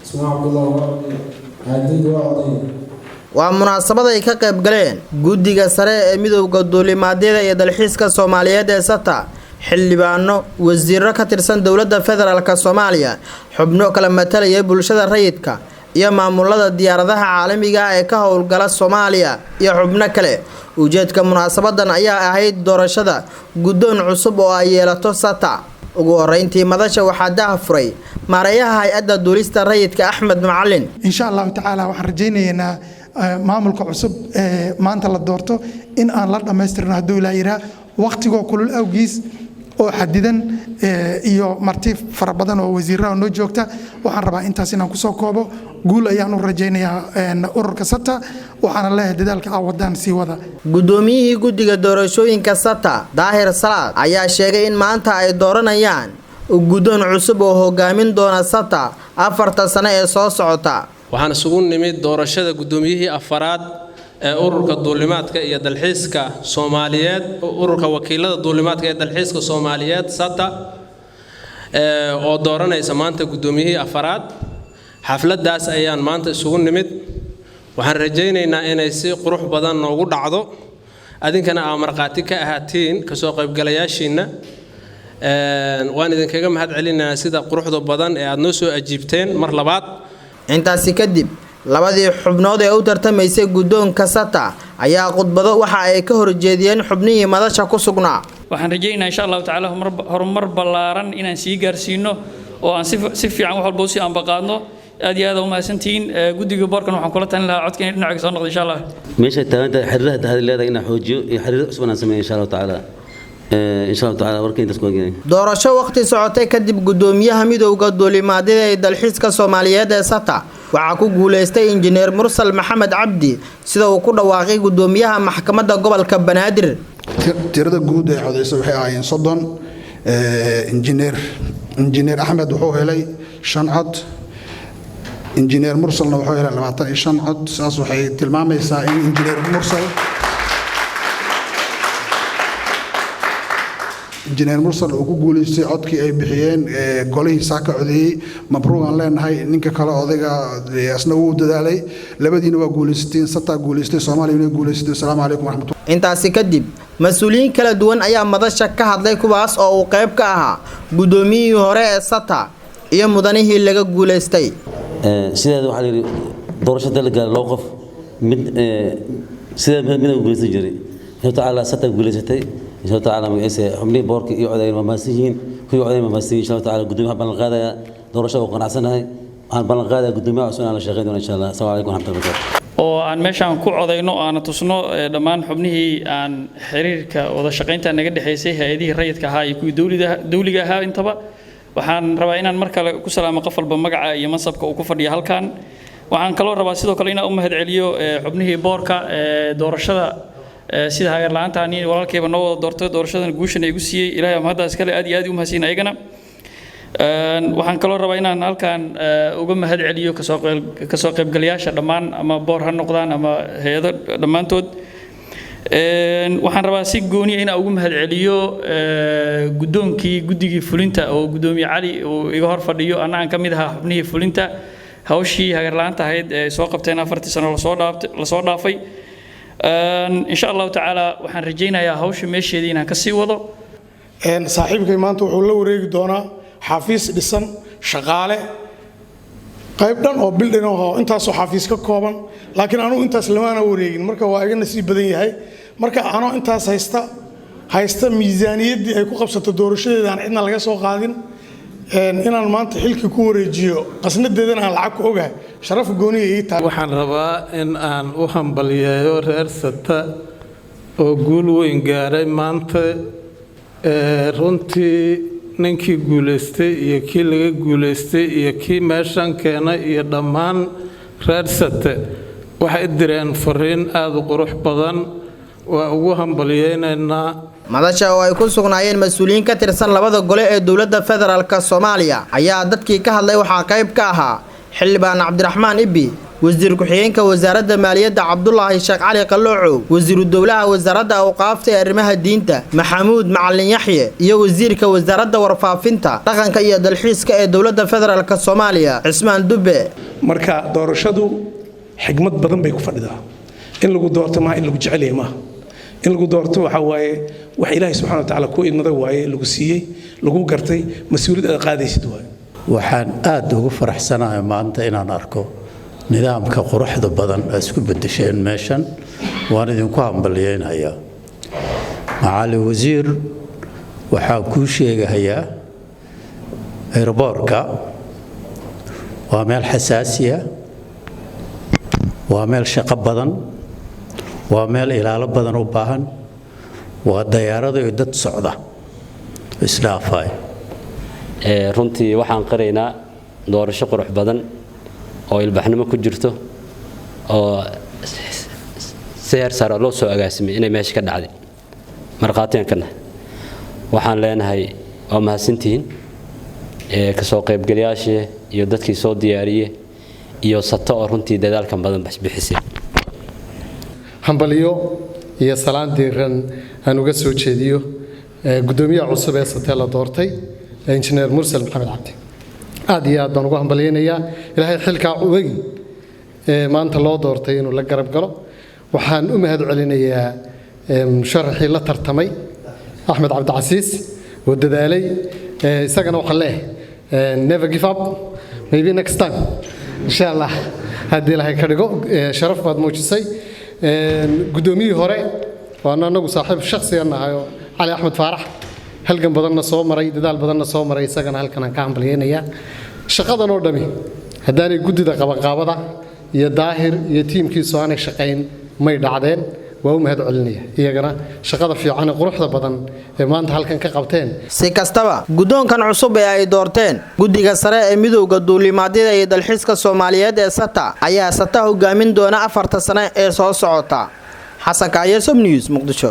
Ismaan Cabdullah waa codeeyey. Caydiid waa codeeyey. Waa munaasabad ay ka qayb galeen Guddiga Sare ee Midowda Duulimaadyada iyo Dalxiiska Soomaaliyeed ee SATA, xildhibaano, wasiirro ka tirsan Dowladda Federaalk Soomaaliya, xubno kala matalaya bulshada rayidka iyo maamulada diyaaradaha caalamiga ah ee ka howlgala Soomaaliya iyo xubno kale. Ujeedka munaasabadan ayaa ahayd doorashada guddoon cusub oo ay yeelato SATA. Ugu horeyntii madasha waxaa daha furay maareeyaha hay-adda duulista rayidka, Axmed Macalin. Insha Allahu tacaala, waxaan rajaynaynaa maamulka cusub ee maanta la doorto in aan la dhammaystirno hadduu Ilaa yiraa. Wakhtigoo kulul awgiis oo xadidan iyo marti fara badan oo wasiiraha noo joogta, waxaan rabaa intaas inaan kusoo koobo. Guul ayaan u rajaynayaa ururka SATA, waxaana leeyahay dadaalka aa wadaan sii wada. Guddoomiyihii guddiga doorashooyinka SATA, Daahir Salaad, ayaa sheegay in maanta ay dooranayaan guddoon cusub oo hogaamin doona SATA 4ta sano ee soo socota. Waxaan isugu nimid doorashada guddoomiyihii afaraad ee ururka duulimaadka iyo dalxiiska Soomaaliyeed, ururka wakiilada duulimaadka iyo dalxiiska Soomaaliyeed, SATA, oo dooranaysa maanta guddoomiyihii afaraad. Xafladdaas ayaan maanta isugu nimid. Waxaan rajaynaynaa inay si qurux badan noogu dhacdo, adinkana aa markhaati ka ahaatiin kasoo qaybgalayaashiinna. Waan idinkaga mahad celinaynaa sida quruxda badan ee aad noo soo ajiibteen mar labaad. Intaasi kadib, labadii xubnood ee u tartamaysay guddoonka SATA ayaa khudbado waxa ay ka horjeediyeen xubnihii madasha ku sugnaa. Waxaan rajaynayaa, insha Allahu tacaala, horumar ballaaran inaan sii gaarsiino oo aan si fiican wax walba usii ambaqaadno. Aad iyo aad u mahadsantihiin. Guddiga boorkan waxaan kula talin lahaa codka inay dhinaca soo noqdo, insha Allah. Meesha taagantahay xiriiraha tahad leedahay inaan xoojiyo iyo xiriir cusub inaan sameeyo, insha Allahu tacaala. Insha Allahu tacaala, warka intaas ku ogyahay. Doorasho waqti socotay kadib, guddoomiyaha midowda duulimaadyada ee dalxiiska Soomaaliyeed ee SATA waxaa ku guuleystay Injineer Mursal Maxamed Cabdi, sida uu ku dhawaaqay guddoomiyaha maxkamadda gobolka Banaadir. Tirada guud ee codeysa waxay ahaayeen 30. Injineer Axmed wuxuu helay 5 cod, Injineer Mursalna wuxuu helay 25 cod. Saas waxay tilmaamaysaa in Injineer Mursal uu ku guuleystay codkii ay bixiyeen golihii saaka codeeyey. Mabruugaan leenahay. Ninka kale, odayga, asna wuu dadaalay. Labadiina waa guulaysateen. SATA guulaystay, Soomaaliya way guulaysatay. Asalaamu calaykum waraxmatullahi. Intaasi kadib, mas-uuliyiin kala duwan ayaa madasha ka hadlay, kuwaas oo uu qayb ka ahaa guddoomiyihii hore ee SATA iyo mudanihii laga guulaystay. Sideeda waxaa la yidhi doorasho la gaaro laba qof mid sideeda mid guulaysan jiray. Insha tacaala, SATA guulaysatay, insha tacaala. Magaciisa xubnihii boorka iyo codayn waa mahadsan yihiin, kuwii codayn waa mahadsan yihiin, insha tacaala. Guddoomiyaha ballan qaadaya doorashada oo qanacsanahay. Waxaan ballan qaadaya guddoomiyaha cusub inaan la shaqeyn doono, insha Allah. Asalaamu calaykum waraxmatullahi wabarakaatu. Oo aan meeshaan ku codayno oo aana tusno dhammaan xubnihii aan xiriirka wada shaqaynta naga dhexaysay, hay-adihii rayidka ahaa iyo kuwii dowliga ahaa intaba. Waxaan rabaa inaan mar kale ku salaamo qof walba magaca iyo mansabka uu ku fadhiyo halkan. Waxaan kaloo rabaa sidoo kale inaan u mahadceliyo xubnihii boorka doorashada sida hagar la'aanta ani walaalkayba noo wada doortay, doorashadan guushan igu siiyey. Ilaahay mahaddaas kale, aad iyo aad u mahadsiin ayagana. Waxaan kaloo rabaa inaan halkan uga mahad celiyo kasoo qaybgalayaasha dhammaan, ama boor ha noqdaan ama hay-ado dhammaantood. Waxaan rabaa si gooniya inaan ugu mahad celiyo guddoonkii guddigii fulinta oo guddoomiye Cali uu iga hor fadhiyo, anna aan ka mid ahaa xubnihii fulinta, hawshii hagar la'aanta ahayd ee ay soo qabteen 4tii sano lasoo dhaafay. Insha Allahu tacaala, waxaan rajaynayaa hawsha meesheedii inaan kasii wado. Saaxiibkay maanta wuxuu la wareegi doonaa xafiis dhisan, shaqaale, qayb dhan oo building ahoo intaasoo xafiis ka kooban, laakiin anugu intaas lamaana wareegin. Marka waa iga nasiib badan yahay. Marka anoo intaas haysta, miisaaniyaddii ay ku qabsato doorashadeeda aan cidna laga soo qaadin, inaan maanta xilkii ku wareejiyo, qasnadeedana aan lacag ku ogahay, sharaf gooniya ii tahay. Waxaan rabaa in aan u hambalyeeyo reer SATA oo guul weyn gaaray maanta. Runtii ninkii guulaystay iyo kii laga guulaystay iyo kii meeshan keenay iyo dhammaan reer SATA waxay direen fariin aada u qurux badan. Waa ugu hambalyeynaynaa. Madasha oo ay ku sugnaayeen mas-uuliyiin ka tirsan labada gole ee dowladda federaalk Soomaaliya ayaa dadkii ka hadlay waxaa qayb ka ahaa Xildhibaan Cabdiraxmaan Ibi, Wasiir ku-xigeenka wasaaradda maaliyadda Cabdulaahi Sheekh Cali Qaloocow, wasiiru dowlaha wasaaradda awqaafta ee arrimaha diinta Maxamuud Macalin Yaxye iyo wasiirka wasaaradda warfaafinta, dhaqanka iyo dalxiiska ee dowladda federaalk Soomaaliya Cismaan Dube. Marka doorashadu xigmad badan bay ku fadhidaa. In lagu doorto maaha in lagu jecelyahay, maaha in lagu doorto. Waxaa waaye wax Ilaahay subxana wa tacaala kuu idmada waaye, lagu siiyey, lagu gartay, mas-uuliyad aad qaadaysid waaye. Waxaan aada ugu faraxsanahay maanta inaan arko nidaamka quruxda badan aa isku bedesheen meeshan. Waan idinku hambalyeynayaa. Macali wasiir, waxaan kuu sheegahayaa airboorka waa meel xasaasiya, waa meel shaqo badan, waa meel ilaalo badan u baahan, waa dayaarado iyo dad socda isdhaafay. Runtii waxaan qiraynaa doorasho qurux badan oo ilbaxnimo ku jirto oo si heer sare loo soo agaasimay inay meesha ka dhacday, markhaatiyan ka nahay. Waxaan leenahay waa mahadsantihiin kasoo qaybgalayaashii iyo dadkii soo diyaariyey iyo sato oo runtii dadaalkan badan bixisay. Hambalyo iyo salaan diiran aan uga soo jeediyo guddoomiyaha cusub ee Satee la doortay, Injineer Mursal Maxamed Cabdi. Aad iyo aad baan ugu hambalyaynayaa. Ilaahay xilkaa weyn ee maanta loo doortay inuu la garab galo. Waxaan u mahad celinayaa musharaxii la tartamay, Axmed Cabdicasiis, oo dadaalay. Isagana waxaan leeyahay never give up, maybe next time, insha Allah, haddii Ilaahay ka dhigo. Sharaf baad muujisay. Guddoomiyihii hore waana anagu saaxiib shakhsigan nahay oo Cali Axmed Faarax, halgan badanna soo maray, dadaal badanna soo maray, isagana halkan aan ka hambalyaynayaa. Shaqadan oo dhami haddaanay guddida qabanqaabada iyo Daahir iyo tiimkiisu aanay shaqayn may dhacdeen. Waa u mahad celinaya iyagana shaqada fiican ee quruxda badan ee maanta halkan ka qabteen. Si kastaba, guddoonkan cusub ee ay doorteen guddiga sare ee midowda duulimaadyada iyo dalxiiska Soomaaliyeed ee SATA ayaa SATA hogaamin doona 4ta sane ee soo socota. Xasan Kaaye, Som News, Muqdisho.